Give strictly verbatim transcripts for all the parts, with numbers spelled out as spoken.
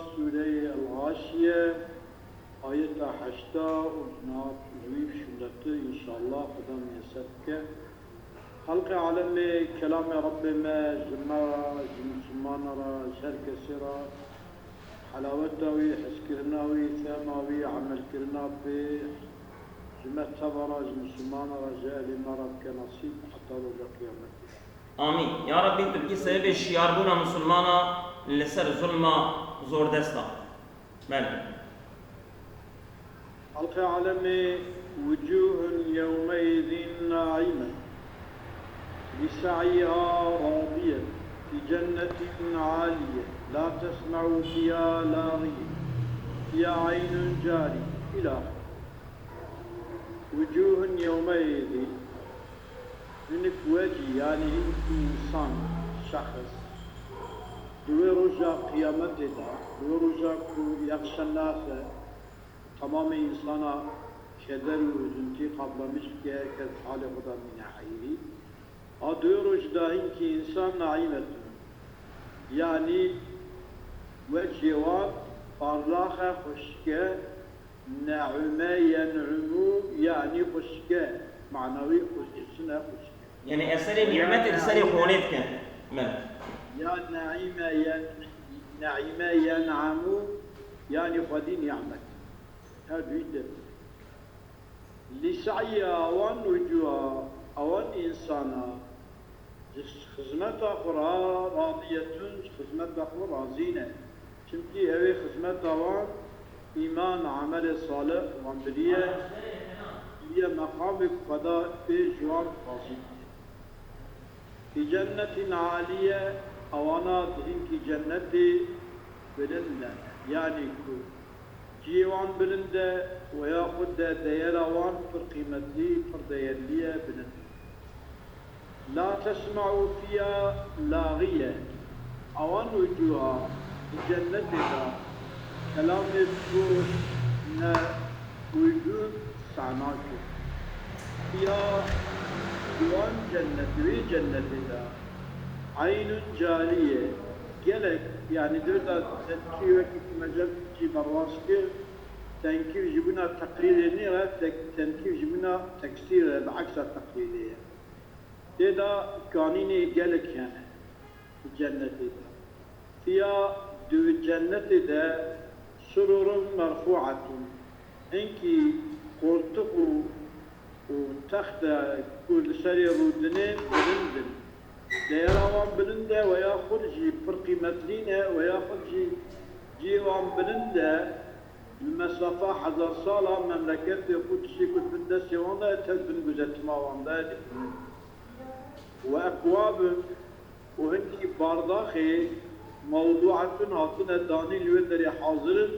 Sûreyê El-Xaşiye, ayeta heşta û niha li wî şûndetir, înşallah Xuda miyeser bike. Xelqê alemê kelamê Rebbê me ji me re, ji misilmana re, ji her kesê re helaweta wî, hezkirina wî, fehma wî, emelkirina pê ji me teva re, ji misilmana re, ji ehlê me re bike nesîb heta roja qiyametê. Amîn. Ya Rebbî, tu bikî sebebê şiyarbûna misilmana li ser zulma zordesta. Belê. Xelqê alemê, وجوه يومئذ ناعمة لسعيها راضية في جنة عالية لا تسمع فيها لاغية فيها عين جارية إلى آخره. وجوه يومئذ Hinek wecî, yanî hinek însan, şexs, di wê roja qiyametê de, di wê roja ku yexşe nase, temamê însana keder û huzintî qeblemîş bike, her kes halê xwe de mîne heyrî. A di wê rojî de hinkî însan naîmet in. Yanî wecê wan parlax e, xweşik e, Ne'ime yen'umu, yanî xweşik e. Mana wî xweşik e, xweşik e. Yanî eserê nîmetê li serê xolê dike. Me. Ya ne'ime yen-, ne'ime yen'emu, yanî xwedî nîmet. Her duyî tevî. Li se'yiha, awan wucuha, awan însana. Ji xizmeta xwe ra-, radiyetun, ji xizmeta xwe razî ne. Çimkî ew ê xizmeta wan, îman, emelê salih wan biriye, biriye meqamê ku Xweda pê ji wan razî bûye. Fî cennetin aliye, ewana di hinkî cennetê bilind ne. Yanî ku Cihê wan bilind e, we yaxud de deyera wan pir qîmetlî, pir deyerlî ye, bilind. La tesma'u fiha lagiye. Awan wucuha di cennetê de kelamê boş ne, uydun sanakin. Fiha, di wan cennet, wê cennetê de eynun cariye, gelek, yanî dê de tenkîr wekî ku me cer jî berwas kir, tenkîr ji bûna teqrîrê nîne, tek-, tenkîr ji bûna teksîr e, bi eksa teqrîrê ye. Tê de kanînê gelek hene di cennetê de. Fiha, di cennetê de sururun merfu'atun. Hinkî qoltiq û, û texte ku li serê rûdinê bilind in. Deyera wan bilind e, we ya xwe jî pir qîmetlî ne, we ya xwe jî cihê wan bilind e, li mesafa hezar sala memleketê xwe tiştê ku di bin destê wan de ye, tev bin guzetima wan de ye, dibînin. Ve ekwabun, û hinkî bardaxê mewdu'etun hatine danîn li wê derê hazir in,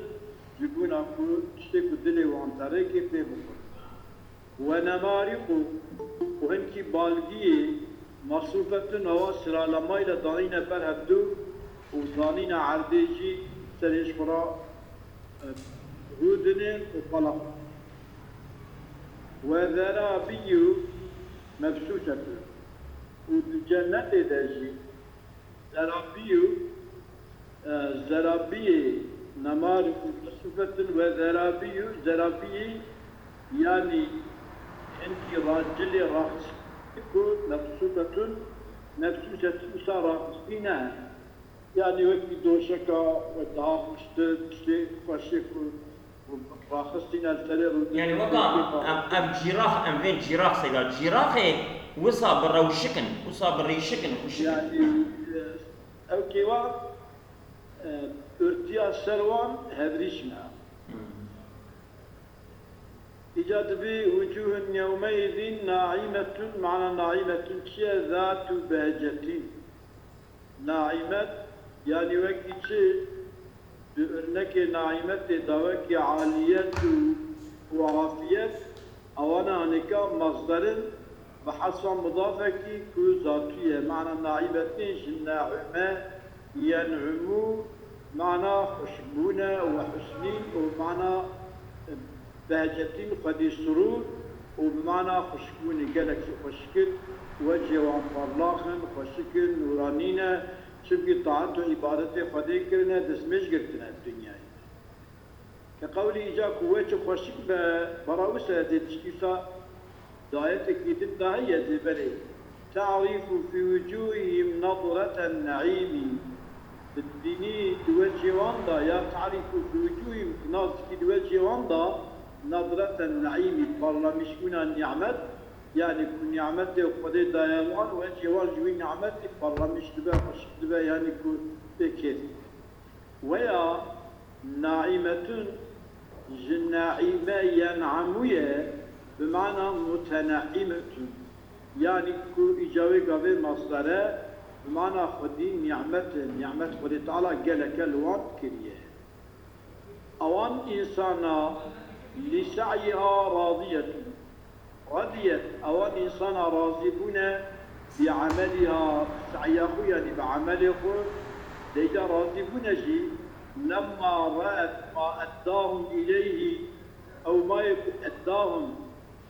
ji bona ku tiştê ku dilê wan terikê pê bixwin. Ve nemariqu, û hinkî balgiyê mesrûfetun, ewa siralemayî le danîne ber hevdu û danîne erdê jî serê ji xwe re, e, rûdinin û qelaq. Ve zerabiyyu mebsûsetun. Û di cennetê de jî zerabiyyu, e, zerabiyê nemar û mesûfetin ve zerabiyyu, zerabiyê yanî hinkî ra-, cilê raxist ku mebsûfetun, mebsûsetun wisa raxistî ne. Yanî wekî doşeka we daha xweştir, tiştê xweşik û, û raxistîne li serê rûdinê. Yanî weka em, em cîrax, em vê cîrax seyda. Cîraxê wisa bi rewşik in, wisa bi rîşik in, xweşik in. Yanî, e, ew kêwa, e, pirtiya ser wan hevrîşm e. Hmm. Îca dibî wucuhun yewmeîzîn naîmetun, mana naîmetun çi ye? Zatu behcetîn. Naîmet, yanî wekî çi? Di örnekê naîmetê de wekî aliyet û, û afiyet, ewana hinika masder in, bi hesba mudafekî ku zatî ye. Mana naîmetîn ji ne'ime yen'umu, mana xweşikbûn e, we husnîn û mana behcetîn, xwedî surûr û bi mana xweşikbûnê gelek jî xweşik in, wecihê wan parlax in, xweşik in, nûranî ne, Çimkî taet û îbadetê Xwedê kirine, destmêj girtine di dinyayê. Ke qewlî îca ku we çi xweşik be, bara wisa dê tiştî wisa dayetekî din de heye dê berê. Ta'rifu fî wucûhihim nadraten neîmî. Dibînî di wecihê wan de, ya ta'rifu fî wucûhihim, tu nas dikî di wecihê wan de nadraten neîmî, parlamîşbûna nîmet, yanî ku nîmetê Xwedê daye wan, wecihê wan ji wî nîmetî parlamîş dibe, xweşik dibe, yanî ku pê kêf dibe. Weya naîmetun ji neîme yen'emu ye, bi mana muteneîmetun. Yanî ku îca wê gavê masdar e, bi mana xwedî nîmet e, nîmet Xwedê Teala geleke li wan kiriye. Ewan însana li se'yiha radiyetun. Radiyet, ewan însana razî bûne bi emeliha, bi se'ya xwe, yanî bi emelê xwe, leyla razî bûne jî, lemma ra'et ma eddahum ileyhi, ew mayê ku eddahum,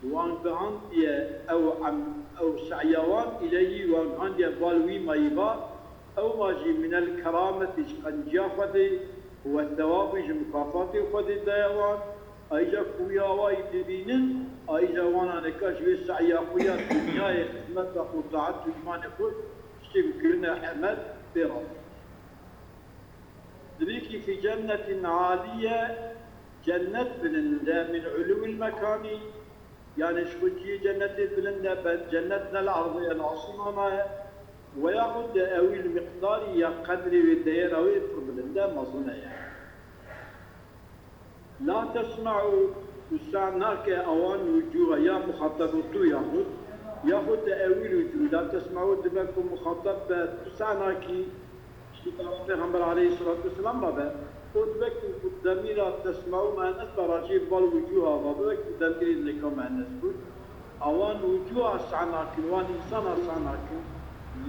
wan gihandiye, ew em-, ew se'ya wan ileyhi, wan gihandiye bal wî mayî va, ew ma jî minel kerametî ji qenciya Xwedê, we thewabî ji mukafatê Xwedê daye wan, Ayrıca ku wî awayî dibînin, ayrıca wana nika ji wê se'ya xwe ya dinyayê, xizmeta xwe, taet û îmanê xwe, tiştê ku kirine emel pê razî. Dibîkî fî cennetin aliye, cennet bilind e, min ulûwil mekanî, yanî ji xwe cihê cennetê bilind e, be cennet ne li erdê ye, li asmana ye, weya xwe de ewîl miqdarî ya qedrê wê, deyera wê pir bilind e, mezin e yani. La tesma'u, tu seh nake ewan wucûha, ya muxatab û tu yaxud, yaxud te ewîl wucûh, la tesma'u dibe ku muxatab be, tu seh nakî, xîtaba Pêxember aleyhisselatu vesselam re be, û dibe ku, ku demîra tesma'u muennes be, racî bal wucûha ve, bibe ku demîrê nêka muennes bû. Ewan wucûha seh nakin, wan însana seh nakin,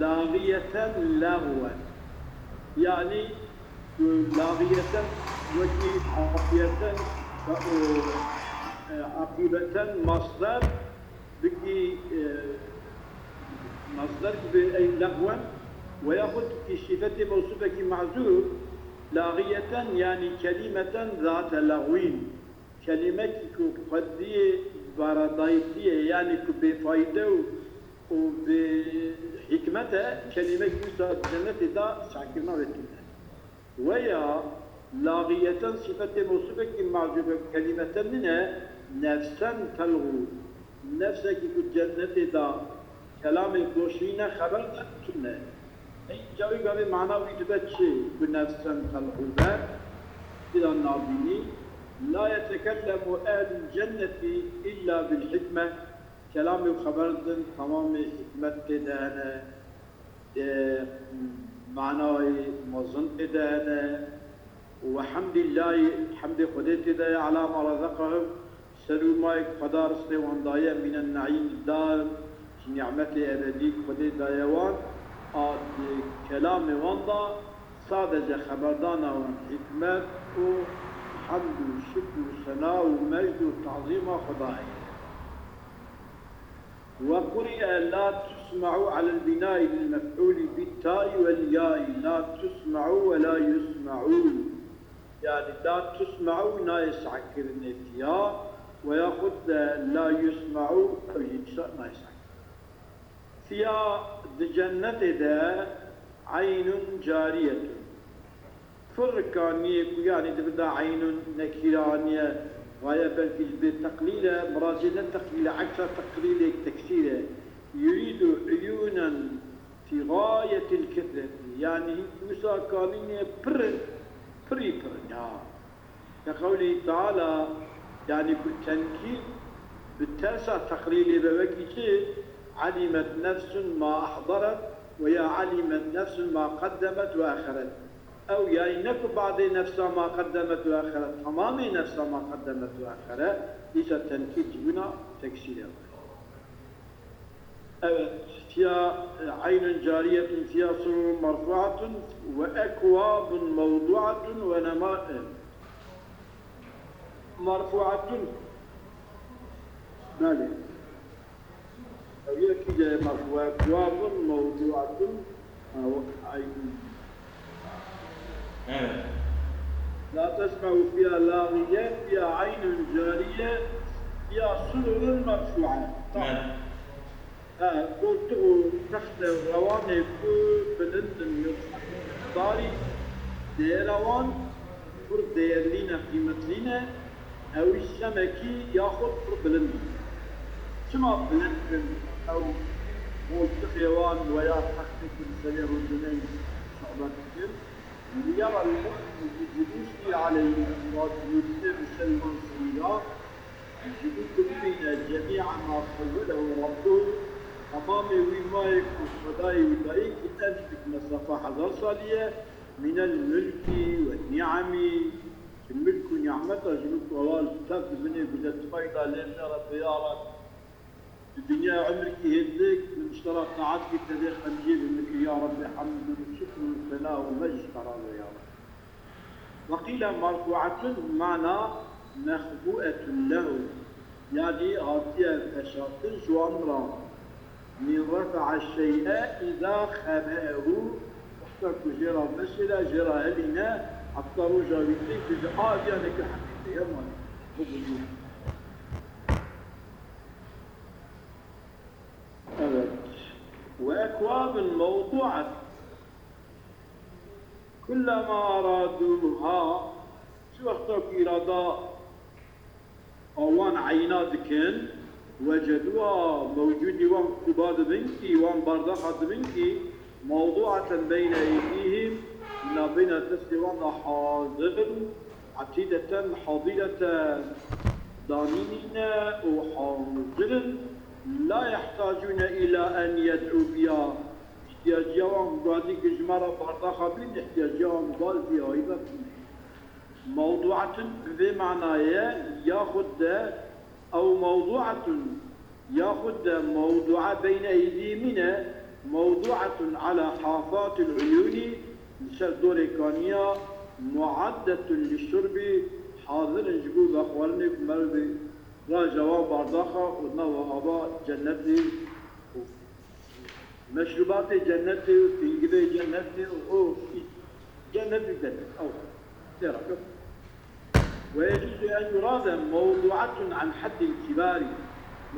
laxiyeten lexwen. Yanî, Laxiyeten wekî afiyeten, e, e, aqîbeten masder bikî, e, masder gibi ey lexwen, veya xwe dikî sîfetê mewsûfekî mehzûf, laxiyeten, yanî kelîmeten zate lexwîn. Kelîmekî ku xwediyê baradayîtiyê, yanî ku bêfayde û, û bê hikmet e, kelîmekî wisa di cennetê de sehkirina wê tune. Weya laxiyeten sîfetê mewsûfekî mehzûf e, kelîmeten nîne, nefsen telxû. Nefsekî ku cennetê de kelamê boşî ne, xeber de tune. Ey cawî gavê mana wî dibe çi ku nefsen telxû be? Bila nabînî, la yetekellemu ehlul cenneti illa bil hikme. Kelamê û xeber din temamê hikmet tê de hene, e, manayê mezin tê de hene. Ve hemdillahî, hemdê Xwedê tê de ye, ala ma rezekahum, ser û mayê ku Xweda rizqê wan daye, mînen neîmî daim, ji nîmetê ebedî ku Xwedê daye wan, a di kelamê wan de sadece xeberdana wan hikmet û hemd û şikr û sena û mejd û tazîma Xwedayê ye. Ve quri'e la tusme'u alel bina'i lil mef'ulî bit ta'i vel ya'i, la tusme'u ve la yusme'u. Yani la tusme'u nayê sehkirinê tiya, veya xud de la yusme'u ew jî dişa nayê sehkirinê. Tiya di cennetê de eynun cariyetun. Pir kaniyê ku, yanî, di vir de eynun nekîre aniye, vaye belkî ji bê teqlîl e, mirazê ne teqlîl e, eksa teqlîlê teksîr e. Yurîdu uyûnen fî gayetil kethretî. Yanî, wisa kanînê pir in, pirî pir in ya. Ke qewlî Teala, yanî ku tenkîd bi tersa teqlîlê be, wekî çi? Alimet nefsun ma ehderet veya alimet nefsun ma qeddemet ve exeret. Ew, yanî ne ku badê nefsa ma qeddemet ve exeret, temamê nefsa ma qeddemet ve exeret, dîsa tenkîd ji bûna teksîrê. Evet, fiha, e, eynun cariyetun fiha sururun merfuatun ve ekwabun mewduatun ve nema-, e, merfuatun. Belê. Ew yekî de merfu-, ve ekwabun mewduatun, e, eynun. Evet. لا تسمع فيها لاغية، فيها عين جارية، فيها سرر مرفوعة. Evet. Ha, koltuk û texte rewanê ku bilind in, yûxdarî, değera wan pir değerlî ne, qîmetlî ne, ew î semekî yaxud pir bilind in. Çima bilind in? Ew koltixê wan weya textê ku li serê rûdinên sohbet dikin. ليرى المؤمن بجلوسه عليه، murad wî bi ser wan serî da, ji bo ku bibîne جميع ما خوله ربه، temamê wî mayê ku Xwedayê wî dayî, ki endik mesafa hezar salî ye, من الملك والنعم، ji milk û nîmeta, ji bo ku heval tev dibinê guze tifayda lê bine Rebbê ya Reb. Di dinya emirkî hêdik, min ji te re taat kir, te dê xemgîn min kir, ya Rebbê, hemd û şikr û sena û mecid te re be, ya Rebbê. وقيل مرفوعة بمعنى مخبوءة له، yanî hatiye veşartin ji wan re. من رفع الشيء إذا خبأه، wexta ku jê re veşêre, jê re helîne, heta roja wî tê, tu ji a viyanê ke heqîqê ye, malê. Bibû. Evet. وأكواب موضوعة. كلما أرادوها، çi wexta ku îrada a wan eyna dikin, وجدوها، mewcûdî wan kuba dibin kî, wan bardaxa dibin kî، موضوعة بين أيديهم، navbeyna destê wan de hazir, عتيدة، hazîrete danînî ne û hazir in، لا يحتاجون إلى أن يدعوا بها، îhtiyaciya wan guhadî ki ji me re bardaxa bîn, îhtiyaciya wan bal vî ayî ve tune. موضوعة bi vê manayê ye, yaxud de ew موضوعة، yaxud de موضوعة بين أيديهم e، موضوعة على حافات العيون، li ser dorê kaniya، معدة للشرب، hazir in ji bo vexwarinê ku merivê raje wan bardaxa û nava ava cennetê û meşrûbatê cennetê û pingivê cennetê û o cennetê denet. Ew têra kir. ويجوز أن يراد موضوعة عن حد الكبار.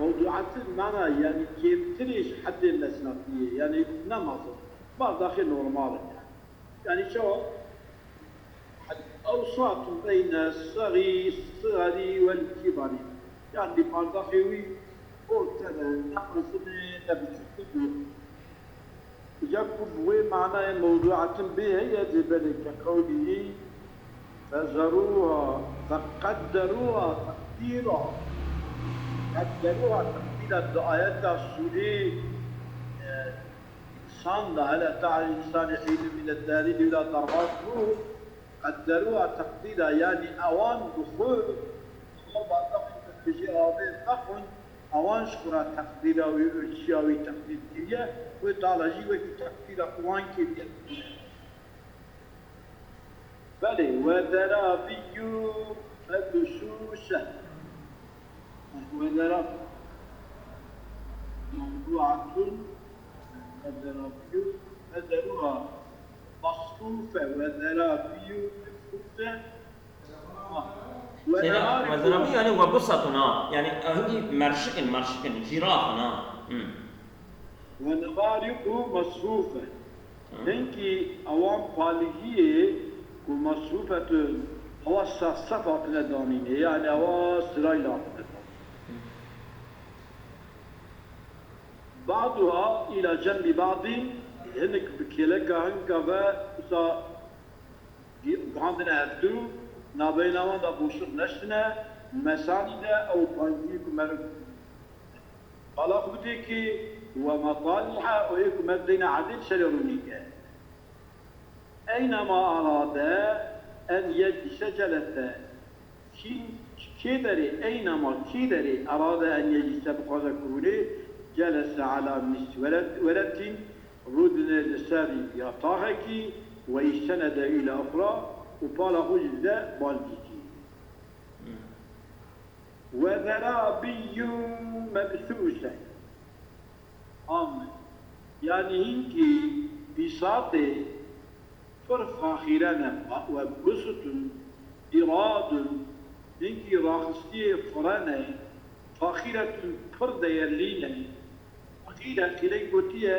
موضوعة mana, yanî kêmtirê ji heddê mezin hatiyê, yanî ne mezin. Bardaxê normal in yanî. Yanî çawa? أوساط بين الصغي-، الصغر والكبر. Yanî bardaxê wî orte de, ne mezin e, ne biçûk e. Îca ku bi wê manayê موضوعة bê heye, dê belê كقوله فزروها فقدروها تقديرا. قدروها تقديرا di ayeta Sûrî, e, Însan de, هل أتى على الإنسان حين من الدهر لم يكن شيئا مذكورا. قدروها تقديرا, yanî ewan bi xwe, ewan bardaxê ku dibêje avê vexwin, ewan ji xwe re teqdîra wî, ölçüya wî teqdîr kiriye, wê Teala jî wekî teqdîra wan kiriye. Belê, وزرابي مبثوثة. وزرابي موضوعة، وزرابي، وزرها مصفوفة، وزرابي مبثوثة. Seyda, وزرابي yani وبسط ha. Yani hingî merşik in, merşik in, jîraf in ha. Hmm. ونمارق مصفوفة. Hinkî ewan palîgiyê ku مصفوفة in, ewa sef sef hatine danîn, yanî ewa sirayla hatine danîn. بعضها إلى جنب بعض, hinek bi kêleka hinka ve wisa guhandine hevdu, nabeyna wan de boşluk neştine, mesanî de ew palîgiyê ku meriv Qala xwe bidê kî, ومطالح, û ê ku me deyne edil serê rûnî ke. أينما أراد أن يجلس جلس. Kî, kê derê, أينما, kî derê, أراد أن يجلس, bixwaze ku rûnê, جلس على مسورة، ورة, rûdine li ser yataxekî, واستند إلى أخرى, û pala xwe jî dide bal dîtî. وزرابي مبثوثة. Amin. Yanî hinkî bîsatê, pir faxîre ne, we busutun, îradun, hinkî raxistiyê fire ne, faxîretun, pir değerlî ne. Qîle, qîlek gotiye,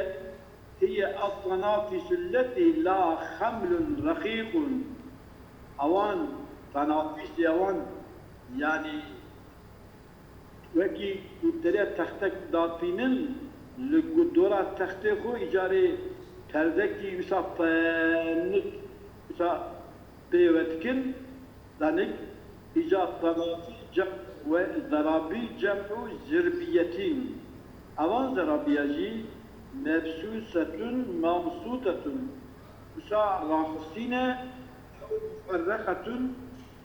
hiye at-tanafîsu lletî la xemlun reqîqun. Ewan, tanafîsê ewan, yanî wekî ku tere textek datînin, li ku dora textê xwe îcarê perdekî wisa tenik wisa pê ve dikin, tenik, îca tanafî cem we zerabî cem'u zirbiyetîn. Evan zerabiya jî mebsûsetun mabsûtetun. Wisa raxistîne ew muferreqetun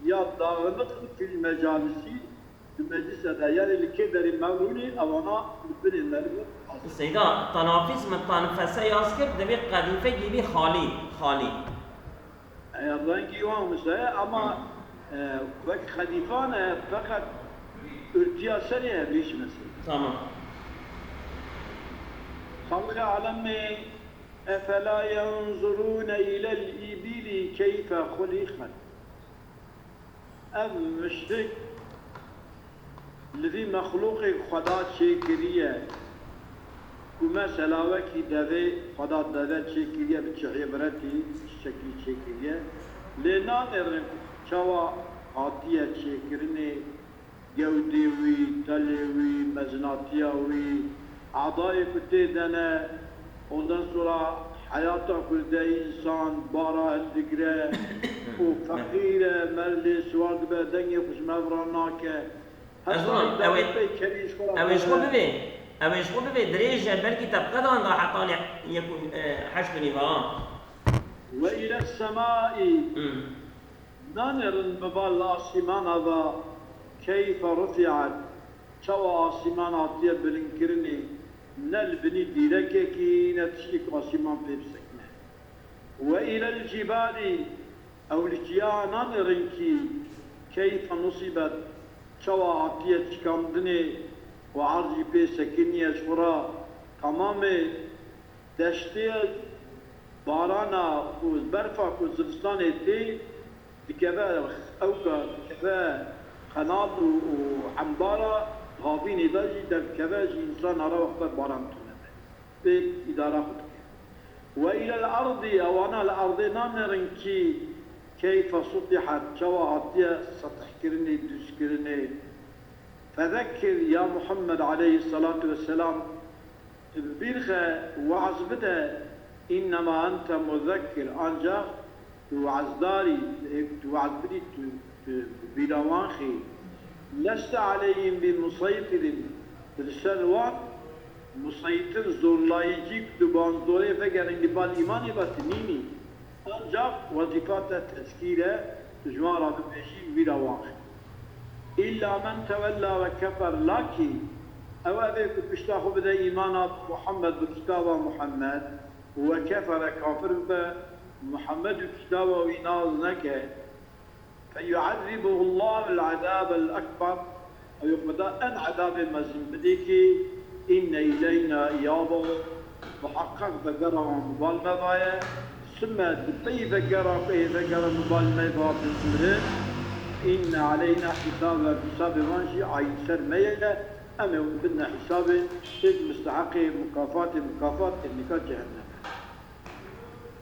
ya dağınık fil mecalisi, di meclise de, yanî li kê derê mewrûnê, ewana li binê merivê. Seyda, tanafîs min tanifese yaz kir, divê qedîfe gîvî xalî, xalî. E, rengî wan wisa ye, ama, e, wek qedîfan e, feqet urtiya serê hevî ji me seyda. Tamam. Xalqê alemê, efela yenzurûne ilel îbîlî keyfe xuliqet. Ev muşrik li vî mexlûqê Xweda çêkiriye ku mesela wekî devê, Xweda deve çêkiriye bi çi îbretî, bi çi şeklî çêkiriye. Lê nanêrin çawa hatiye çêkirinê, gewdê wî, telê wî, mezinatiya wî, adayê ku tê de ne, ondan sonra heyata ku li de însan bara hildigire û feqîr e, merivê siwar dibe, dengê xwe ji me ve ranake. Ez Heta zanim, îdare ew ê, pey kerî ji xwe re ew ê ji xwe bibê. Bibê, ew ê ji xwe bibê, dirêj e, belkî te bi qedan da heta lê yek û, e, heşt û nîva. Ve île semai. Hmm. Nanêrin bi bal asîmana ve keyfe rufi'et, çawa asîman hatiye bilindkirinê, ne li binî dîrekekî, ne tiştî ku asîman pê bisekine. Ve îlel cîbalî, ew li çiya nanêrin kî keyfe nusîbet, çawa hatiye çikandinê û erzî pê sekiniye ji xwe re temamê. Deştê barana û berfa ku zivistanê tê dikeve, ewka dikeve qenat û, û embara, havînê de jî derdikeve, ji însan re wexta baran tune be. Pê îdara xwe dike. Ve îlel erdî, ewana li erdê nanêrin kî keyfe sutihet, çawa hatiye setihkirinê, dûzkirinê. Fezekir ya Muhammed aleyhisselatu vesselam, Tu bi bîr xe, weaz bide, innema ente muzekkir, ancax tu weazdar î, tu weaz bidî, tu, tu bi bîra wan xî. Leste aleyhim bi museytirin, tu li ser wan museytir, zorlayîcî, ku tu bi wan zorê vegerin li bal îmanê ve, tu nînî. Ancax wezîfa te tezkîr e, tu ji wan re bibêjî, wîra wan xî. Îlla men tewella ve kefer, lakîn ew, ev ê ku pişta xwe bide îmana bi Muhammed, bi kitaba Muhammed, û ve kefere, kafir bibe, Muhammed û kitaba wî nas neke, feyu'ezzibuhullahul azabel ekber, ew ê Xweda en ezabê mezin bidê kî, inne ileyna iyabahum, muheqeq vegera wan bi bal me va ye, sümme di pey vegera, pey vegera bi bal me va bizmirin, inne aleyna hîsabehum, hîsabê wan jî aîd ser me ye, em ê hûn bidine hîsabê, êk misteheqê mukafatê, mukafat ê nika cehennem e.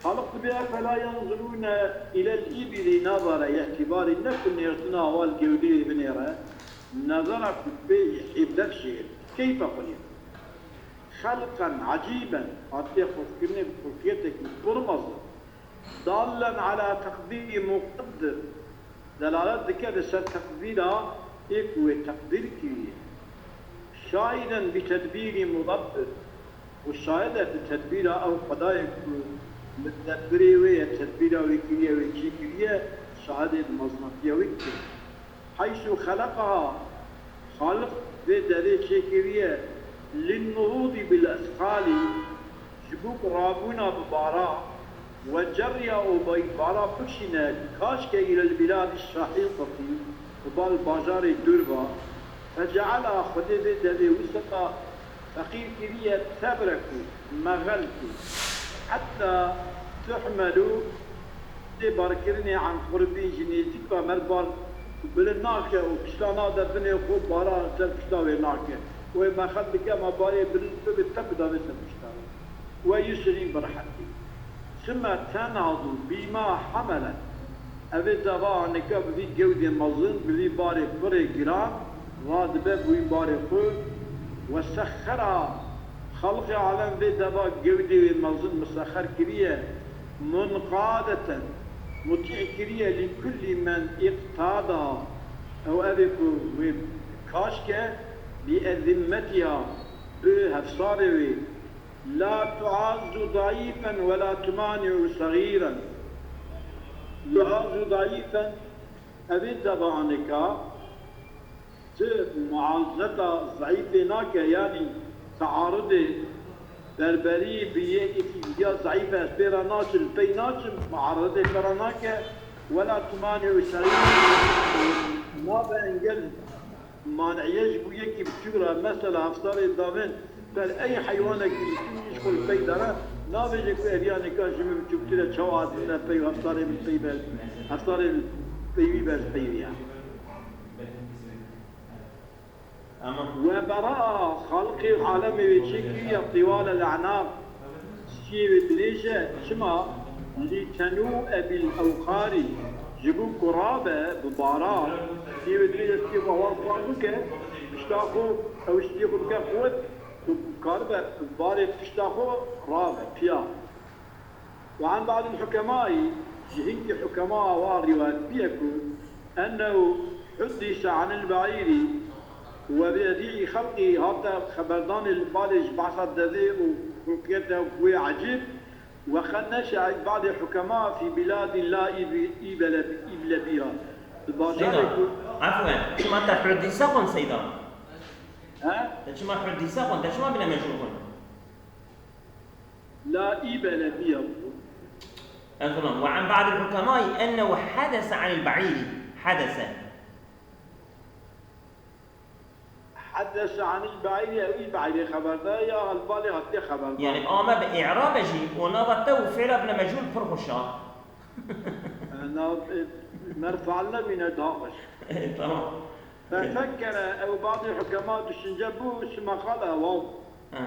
Xaliq dibê, efela yenzurûne îlel îbîlî, nazare, îtîbarî ne ku nêrtina wan gewdeyê binêre, nazara ku pê îbret jê, keyfe xulîqet. Xelqen ecîben, hatiye xulqkirinê bi xulqiyetekî pir mezin. Dallen ala teqdîrî muqeddir, delalet dike li ser teqdîra ê ku wê teqdîr kiriye. Şahiden bi tedbîrî mudabbir, û şahid e bi tedbîra ew Xwedayê ku mudebbirê wê ye, tedbîra wê kiriye, wê çêkiriye, şahidê bi mezinatiya wê dike. Heysu xeleqeha, Xaliq vê devê çêkiriye, linnihûdî bil esqalî, ji bo ku rabûna bi bara, ve cerriya û bay-, bara bikişîne, kaşke îlel bîladî şahîqetî, bi bal bajarê dûr ba, feceala, Xwedê vê devê wisa feqîr kiriye, tebreku, mexel kir, heta tuhmelû, Tê barkirinê an qurbîn ji nêzîk ve mer bar bilind nake û pişta nade binê xwe, bara ser pişta wê nake. Wê mexel dike, ma barê bilind bibe, tep dave ser pişta wê. Ve yusrî, bi rehetî. Sümme tenhadu bîma hemelet. Evê deva anika bi vî gewdê mezin, bi vî barê pirê giran, radibe bi wî barê xwe. Ve sexxera, xelqê alem vê deva gewdê wê mezin misexer kiriye. Munqadeten, mutî kiriye, li kullî men îqtada, ew evê ku wê kaş ke, bi ezimmetiha, bi hevsarê wê. La tuazzu zayîfen ve la tumani'u segîren. Tuazzu zayîfen, evê deva anika, Ti muazeta zayîfê nake, yanî tearidê berberî bi yekî ya zayîf ez pê re naçim, pey naçim, muaridê pê re nake, wela tumani'u segîr, nabe engel, maniye ji bo yekî biçûk re, mesela hevsarê davên, ber ey heywanekî biçûk ji xwe li pey dere, nabêje ku ev ya nika ji min biçûktir e, çawa ez bine pey û hevsarê min pey ber, hevsarê min pey wî ber pey wî ye. Ama We beraa xelqê alemê wê çêkiriye tiwal el enaq, siyê wê dirêj e, çima? Li tenû'e bil ewqarî, ji bo ku rabe bi baran, siyê wê dirêj e, siyê xwe wan xwan bike, pişta xwe ew ji siyê xwe bike quwet, ku karibe bi barê pişta xwe rabe, piya. Ve an ba'dil hukemai, ji hinkî hukema wa rîwayet bûye ku ennehu huddise anil ba'îrî ve bi edî'î xelqî, hate xeberdanê li balê ji behsa devê û xulqiyete wê ecêb, ve qed neşe'et ba'dê hukema fî biladin la îbi-, îbele, îble biha. Di bajarê Seyda, ku efwen, çima te hurdîse xwend Seyda? He? Te çima hurdîse xwend? Te çima bîne mecûl xwend? La îbele biya bû. Ez dizanim. Ve an ba'dil hukemai ennehu hadese anil ba'îrî. Hadese. Hadese anil ba'îrî, ew î ba'îrê xeber da ya hal balê hatiye xeber da. Yani ame bi i'rabe jî û nava te û fi'la bine mecûl pir xweş a. E, na, e, mer feal nebîne daha xweş. E, tamam. Fefekkere, ew badê hukema düşünce bû, suma qale, waw. Ha.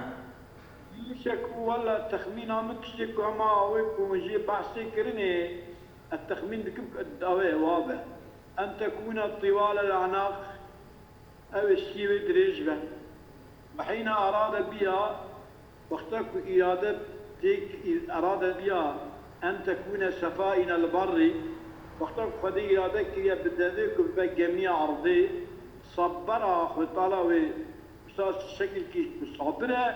Yuşeku, wela texmîna min tiştê ku hema wê ku hûn jê behsê kirinê, ez texmîn dikim ku ew ê wa be. En tekûne tîwalel enaq, ew ê siyê wê dirêj be. Ve hîna erade biya, wexta ku îrade têk î-, erade biya, en tekûne sefaînel berrî, wexta ku Xwedê îrade kiriye bi devê ku bibe gemiya erdê, sabbera, Xwedê Teala wê Wisa şekilkî ku sabir e,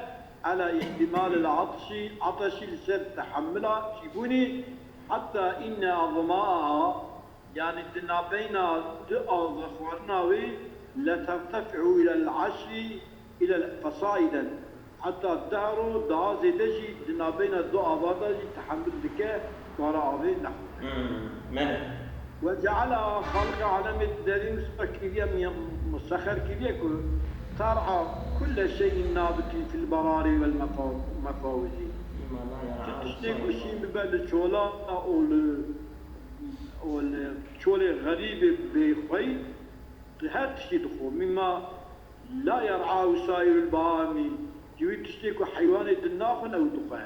ela îhtîmalil atşî, ateşî li ser tehemmila çîbûnê, heta înne azmaaha, yanî di navbeyna du axwe xwarina wê, letertefi'u îlel eşrî, îlel fesaîden, heta deh ro daha zêde jî di navbeyna du ava de jî tehemmil dike, kara avê nexwe. Hmm, mene. Ve ceala xalqê alemê derî wisa kiriye, miye-, musexer kiriye ku ter'a kulle şeyin nabitin fil berarî vel mefa-, mefawizî. Çi tiştê ku şîn bibe li çola û li, û li çolê xerîbê bêxweyî, her tiştî dixwe. Mîma la yer'a û saîrul bahamî, ji wî tiştê ku heywanê din naxwin ew dixwe.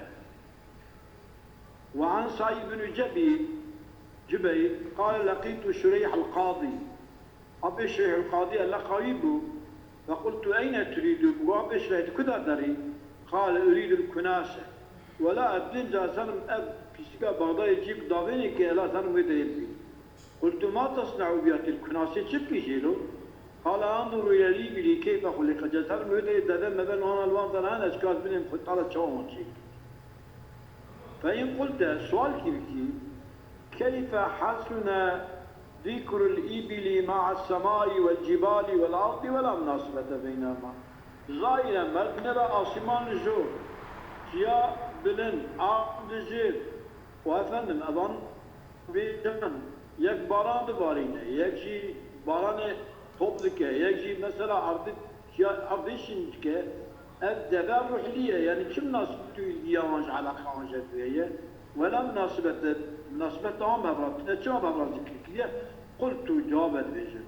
وعن سعيد بن جبير، جبير، قال: لقيت شريح القاضي. Apê Şureyh el-Qadî eleqa wî bû. فقلت: أين تريد؟ Bû apê Şureyh, tu ku da derî? قال: أريد الكناسة. Wela ez dîn ca serim ev pîsika Bexdayê cî davênê ke ela serim wê derê bî. قلت: ما تصنع بها؟ Til kunasê çi bikî jê lo? قال: أنظر إلى الإبل كيف خلقت. Ca serim wê derê deve meve li wan li wan zana hene, ez ka ez binêm xwe tala çawa wan çêkir. فإن قلت، sualkî bikî, كيف حسن ذكر الإبل مع السماء والجبال والأرض ولا مناسبة بينهما؟ Zahîren merdimê re asîman li jor, çiya bilind, ard li jêr û efendim evan bêcan, yek baran dibarîne, yek jî baranê top dike, yek jî mesela erdê, çiya erdê şîn dike. Ev deve ruhlî ye, yanî çi minasibetî û îlgiya wan ji eleqa wan ji hev heye? Wela minasibete Minasebeta wan bi hev re tune, çima bi hev re zikir kiriye? Qultu, cewab e dibêjin.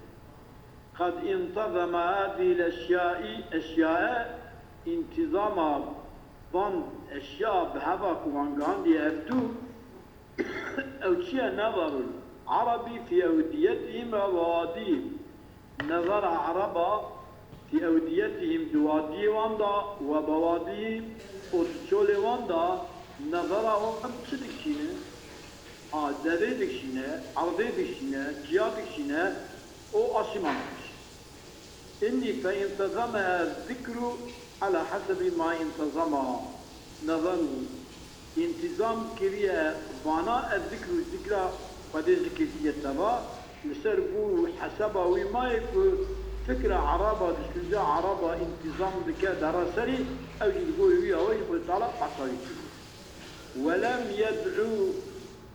Qed intezeme hezîhil eşyayî, eşyae, întîzama van eşya bi heva ku wan gihandiye hevdû, ew çi ye? Nezerul Erebî fî ewdiyetihim ve bewadihim. Nezera Ereba fî ewdiyetihim, di wadiyê wan de, we bewadihim, û di çolê wan de, nezera wan çi dikişîne? A, devê dikişîne, erdê dikişîne, çiya dikişîne û asîman dikişîne. Înnî fe intezeme zikru ala hesebi ma intezema nezeru. Întîzam kiriye vana ez zikr û zikra Xwedê zikir kiriye teva, li ser bû hesaba wî mayê ku fikra Eraba, düşünce Eraba întîzam dike dere serî, ew jî li gorî wî awayî Xwedê Teala hesabî kiriye. Welem yed'u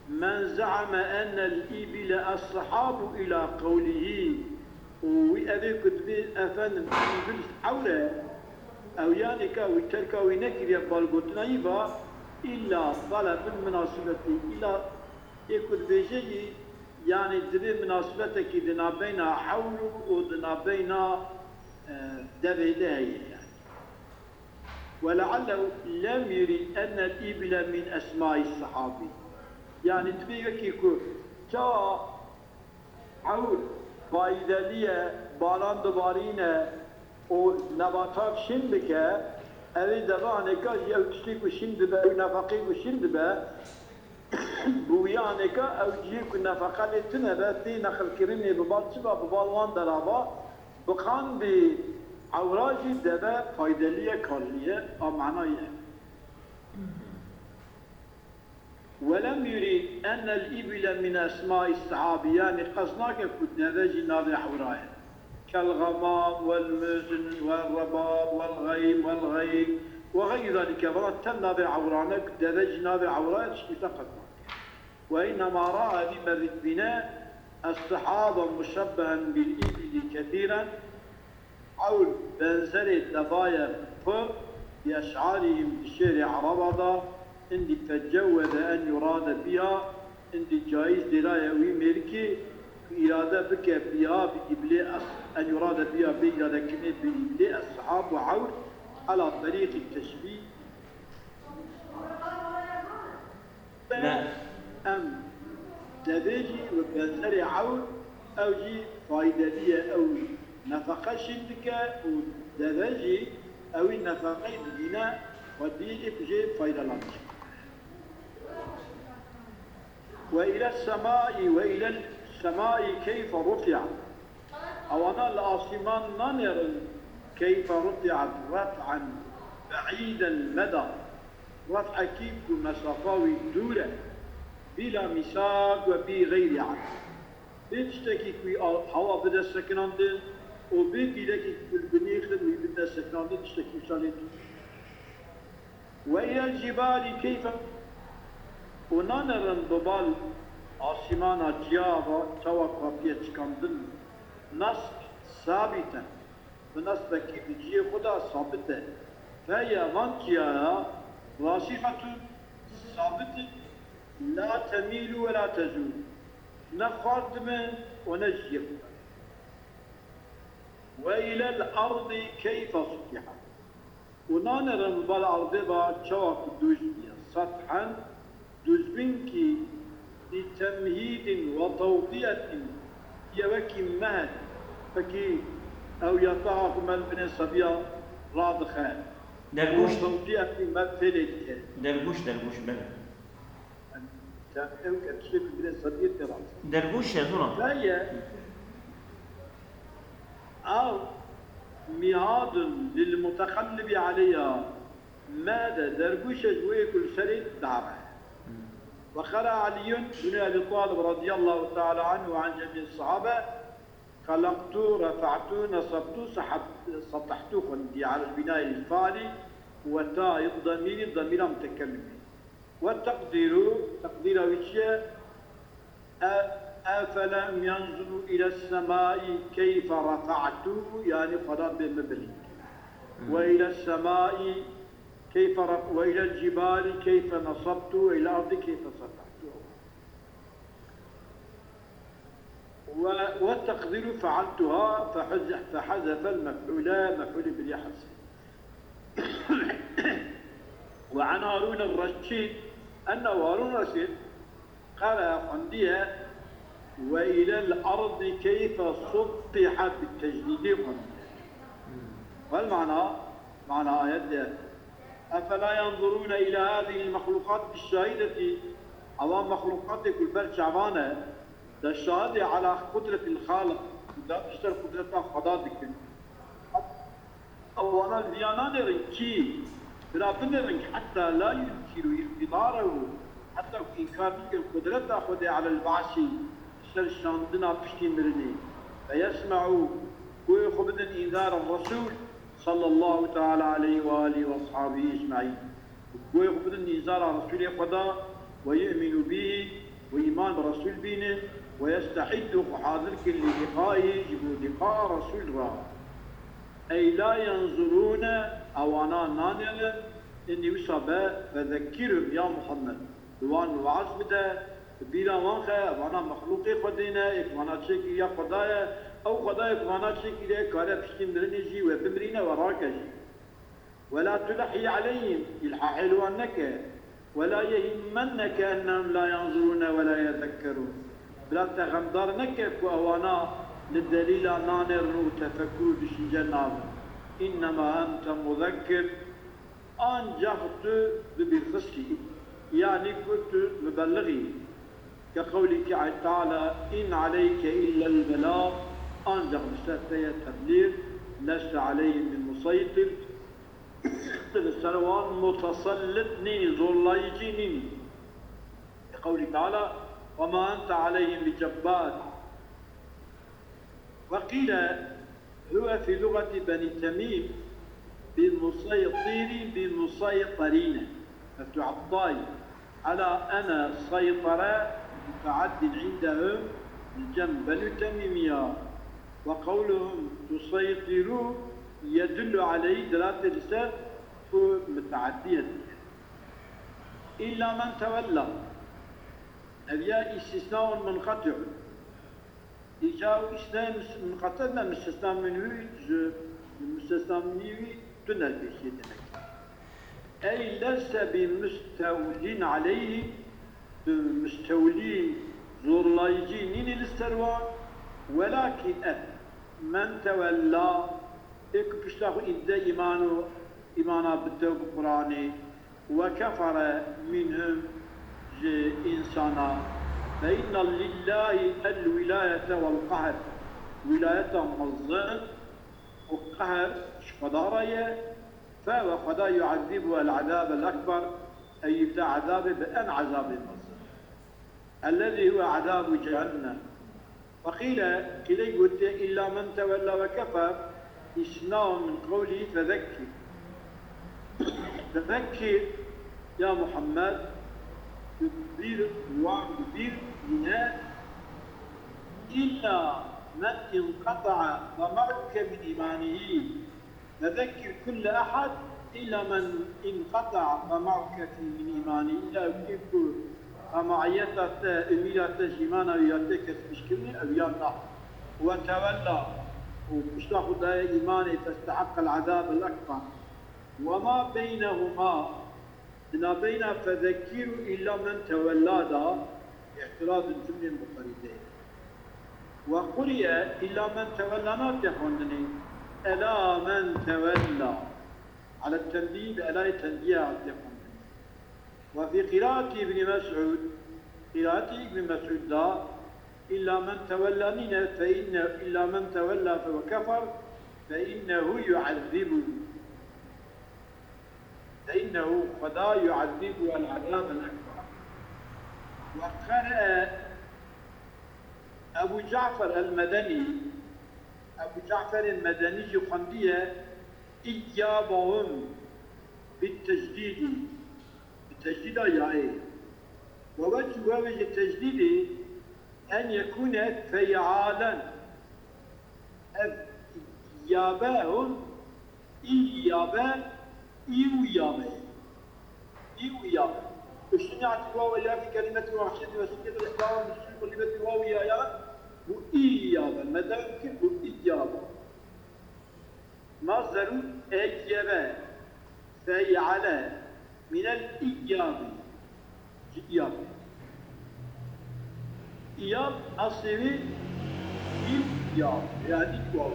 men ze'ame enel îbile eshabu ila qewlihî. Û wî evê ku dibê efendim îbil ewr e, ew yanê ka wî terka wî nekiriye bal gotina wî va, îlla talebin minasibetî, îlla ê ku dibêje jî, yanî divê minasebetekî di navbeyna ewr û di navbeyna, e, devê de heye yanî. Weleallehu lem yurîd enel îbile min esmai sahabî. Yanî dibê wekî ku çawa ewr faydelî ye, baran dibarîne û nebatan şîn dike, ew ê devanêka jî ew tiştê ku şîn dibe, ew nefeqê ku şîn dibe, bi wî anêka ew cihê ku nefeqe lê tune be, tê nexilkirinê bi bal çi be, bi bal wan dera be, bi qandê ewra jî deve faydelî ye, karlî ye, a manayê ye. Welem yurîd enel îbile min esmai sahabî, yanî qest nake ku deve jî navê ewra ye. Kel xemam, wel muzn, wel rebab, wel xeym, wel xeyk ve xeyrî zalike. Vana ten navê ewrane ku deve jî navê ewra ye, tiştî te qet nake. Ve innema raa, vî merî dibîne, es-sahaba muşebbehen bil îbili kesîren, ewr benzerê deva ye xwe, bi eş'arihim, di şêrê Ereba de, îndî fecewweze en yurade biha, îndî cayîz dêraye wî mêrikê ku îrade bike biha, bi îblê es-, en yurade biha, bê îradekirinê bi îblê eshab û ewr, ala terîqî teşbîh. Me. Em devê jî bi benzerê ewr, ew jî faydelî ye, ew nefeqe şîn dike û deve jî ewî nefeqeyê dibîne xwedî ê ku jê faydelan dike. Ve île semai, ve île semai keyfe rufi'at. Ewana li asîman nanêrin keyfe rufi'at ref'en be'îden meda. Ref'ekî ku mesafa wî dûr e. Bîla mîsak ve bî xeyrî erd. Bê tiştekî ku a-, hewa bide sekinandin û bê dîrekî ku li binî xin wî bide sekinandin tiştekî wisa lê dûr. Ve ilel cibali keyfe, û nanêrin bi bal asîmana ciya ve çawa ku hatiye çikandin, nasb sabiten, bi nasbekî di cihê xwe de sabit e. Feye, van çiyaya, rasîxetun, sabit in, la temîlu ve la tezûl, ne xwar dibin û ne ji cihê xwe de. Ve ilel erdî keyfe sutihat. Û nanêrin li bal erdê ve çawa ku dûz bûye. Sethen, dûzbînkî bi temhîdin ve tewdîyetin, ye wekî meh, wekî ew yataxa ku me li binê sebiya radixe. Dergûş. Û tewdîyetî me fêlê dike. Dergûş, dergûş, belê. Yanî, ew ke tiştê ku binê sebiyê tê radixe. Dergûş e, zû ra. Feye, ew mîhadun lil muteqellibi aleyha. Meh de dergûş e ji wê ku li serê dare. Ve qala Eliyun bin Ebî Talib radiyallahu teala anhu ve an cemî sahabe, xelaqtu, refa'tu, nesabtu, sehab-, setahtu xwendî alel binayil fali ve ta yê demîrî, demîra mutekellimî. Ve teqdîru, teqdîra wî çi ye? E, efelem yenzuru iles semai keyfe refa'tu, yanî Xweda bê min bilind. Ve iles semai keyfe ref-, ve ilel cibali keyfe nesabtu, ve ilel ardi keyfe setahtu. و-، والتقدير فعلتها فحز-، فحذف المفعول، مفعول به حذف. وعن هارون الرشيد أنه هارون الرشيد قرأ xwendiye وإلى الأرض كيف سطحت بالتجديد xwendiye. والمعنى، معنى ayet de أفلا ينظرون إلى هذه المخلوقات الشاهدة، ewa mexluqatê ku li ber çavan e, de şahidê ala قدرة الخالق, ku da ji ser qudreta Xweda dikin. Ewana li viya nanêrin kî, bila binêrin حتى لا ينكروا اقتداره, heta ku înkar bikin qudreta Xwedê على البعث, ser şandina piştî mirinê. فيسمعوا, guhê xwe bidin إنذار الرسول صلى الله تعالى عليه وآله وأصحابه أجمعين. Guhê xwe bidin îzara Resûlê Xweda, ويؤمنوا به, û îman bi Resûl bînin, ويستعدوا, xwe hazir kin, للقائه, ji bo liqa Resûl re. أي لا ينظرون, ewana nanêrin, inî wisa be, فذكرهم يا محمد, bi wan weaz bide, bi bîra wan xe, vana mexlûqê Xwedê ne, ê ku vana çêkiriya Xweda ye, ew Xwedayê ku vana çêkiriye, kare piştî mirinê jî we bimirîne, we rake jî. ولا تلح عليهم, îlhahê li wan neke. ولا يهمنك أنهم لا ينظرون ولا يذكرون. Bila te xemdar neke ku ewana li delîla nanêrin û tefekur û düşünce nabin. إنما أنت مذكر, ancax tu bi bîrxistî, yanî ku tu mubelliğ î. كقوله تعالى: إن عليك إلا البلاغ, ancax li ser te ye teblîğ, لست عليهم بمسيطر, tu li ser wan mutesellit nînî, zorlayîcî nînî. Li qewlî Teala: وما أنت عليهم بجبار. وقيل هو في لغة بني تميم بمسيطر بمسيطرين، مفتوح الطاء، على أن سيطر متعد عندهم الجمع بنو تميمية. وقولهم تسيطر يدل عليه دلالة لسر ku miteeddiye dike. إلا من تولى. Ev ya îstîsna û munqetî. Îca û îstîsna munqetî me, mustesna minhû ji mustesna minhû tu derpêçiyê demek. Ey leste bi mustewlîn aleyhî, tu mustewlî, zorlayıcı nînî li ser wan, welakin ev, men tewella, ê ku pişta xwe îdide îman û îmana bide bi Qur'anê, وكفر منهم, ji însana, فإن لله الولاية والقهر, wîlayeta mezin û qehr ji Xweda re ye, فهو Xweda يعذبه العذاب الأكبر, ew yê bide ezabê bi en ezabê mezin. الذي هو عذاب جهنم. وقيل, qîlê gotiye, إلا من تولى وكفر, îstîsna min qewlî فذكر. فذكر, ya Muhammed, tu bîr, wan bi bîr bîne, إلا من انقطع ظمأك من إيمانه. فذكر كل أحد إلا من انقطع ظمأك في من إيمانه. Îlla ew kê ku tema'iyeta te, umîda te ji îmana wî ya tê kesbîşkirinê, ew ya na. وتولى, û pişta xwe daye îmanê, فاستحق العذاب الأكبر. وما بينهما, di navbeyna فذكر û إلا من تولى de, îtiraz cumlên bi qerîneyê. وقرئ إلا من تولى natiye xwendinê. ألا من تولى. على التنبيه, bi elayê tenbîhe hatiye xwendinê. وفي قراءة ابن مسعود, qiraetê Îbn Mesûd de, إلا من تولى nîne, فإنه إلا من تولى وكفر فإنه يعذبه. فإنه Xweda يعذبه العذاب الأكبر. وقرأ أبو جعفر المدني, Ebû Caferê Medenî jî xwendiye, إيابهم بالتجديد, bi tecdîda yayê. ووجه wewê ji tecdîdê أن يكون فيعالا. Ev yabe hûn, î yabe, î û yabe. Î û yabe. Üstüne atî waw ya fi kelimetin wahşetin ve sünnetin ihdahu min sünnetin kelimetin waw ya ya. Bu iyaba, medar ki bu iyaba. Mazderu eyyebe, fe'ale, minel iyabi. Ji iyab. Iyab aslê wî iyab, yani waw.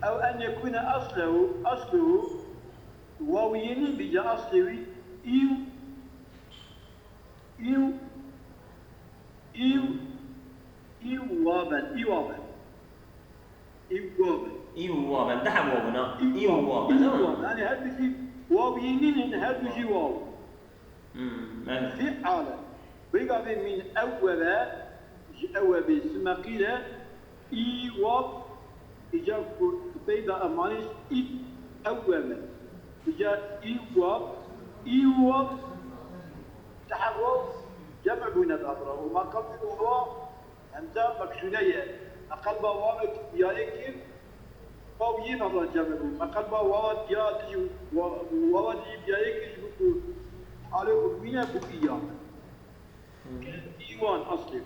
Ew en yekûne aslehu, asluhu, wawiyê nîn bîca aslê wî iw, iw, iw, iwaben, iwaben. Iwaben. Î û waw ben. Daha waw bûna. Î û waw ben, değil mi? Iwaben. Yani her du jî wawiyê nîn in, her du jî waw. Hmm, evet. Fi'ale. Vêga vê min ewwebe, ji ewwebê simeqîle, î waw, îca ku peyda emanîş î ewwebe. Îca î waw, î waw, daha waw, cem bûne dabra. Û ma qebl wawa, Hemza meksûne ye. Me qelba wawek diyayê kir, waw yê nava cem bû. Me qelba wawa diya dijî wa-, wawa dijî diyayê kir ji bo ku halê xwe bimîne bû îya. Îwan aslê.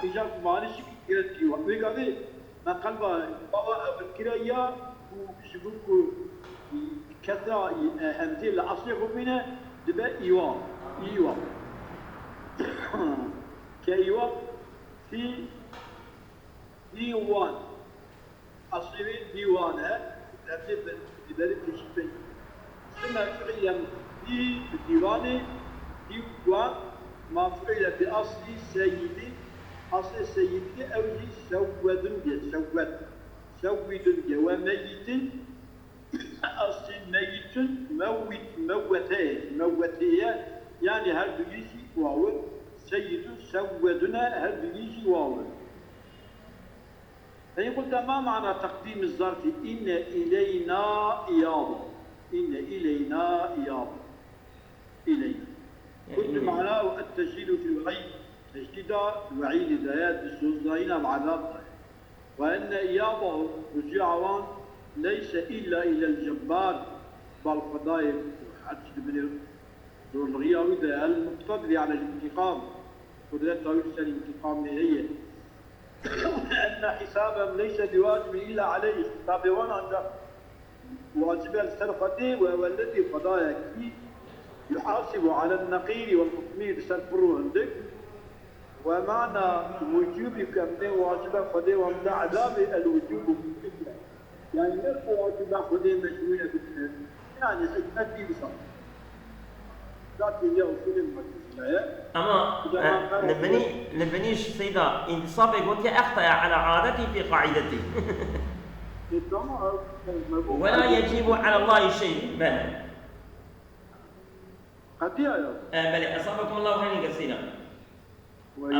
Îja manî şikî giret îwan. Wê gavê me qelba wawa ev kire ya ku ji bo ku kesra, e, hemzê li aslê xwe bimîne dibe îwan. Îwan. Ke îwan, dî-, dîwan. Aslê wê dîwan e. Hemzê bi, bi berê pêşî pey. Sime fi'len dî bi dîwanê, dîwan, ma fi'le bi aslî seyîdî. Aslê seyîdî ew jî sewwedin diye, sewwed. Sewwîdin diye. We meyîtin, Aslî meyîtun mewwît-, mewwete ye, mewwetê ye, yanî her du yî jî waw in. Seyîdun sewwedun e, her du yî jî waw in. Fe in qulte ma mana teqdîmî zerfî inne îleyna îyabahum. Inne îleyna îyabahum. Îleyna. Qultu manahu et-tecdîdu fil we'îd. Tecdîda we'îdê de ye, dizdozdayîna bi ezab de ye. Ve enne îyabahum, rucu'a wan, leyse îlla îlel cebbar, bal Xwedayê, her tişt di binê zorlixiya wî de, el muqtedrî alel întiqam, qudreta wî li ser întiqamê heye. Enne hîsabehum leyse biwacibin îlla aleyh, hîsabê wan ancak wacib e li ser Xwedê, we weledî Xwedayekî yuhasibu alel neqîrî wel qitmîr, li ser pir û hindik. Ve mana wucûbî ku em dê wacib e Xwedê wan bide ezabê, el wucûbu, yani ne ku wacib e Xwedê mecbûr e bide, yani hikmetî wisa. Zatî ya usulê mu'tezile ye. Ama, e, li binî, li binî ji Seyda întisafê gotiye, extaya ala adetî fî qaîdetî. E, tamam, e, me got. Ve la yecîbu ala Allahî şey. Bele. Qetiya ya. E, belê, esabekum Allahu xeyran kesîra.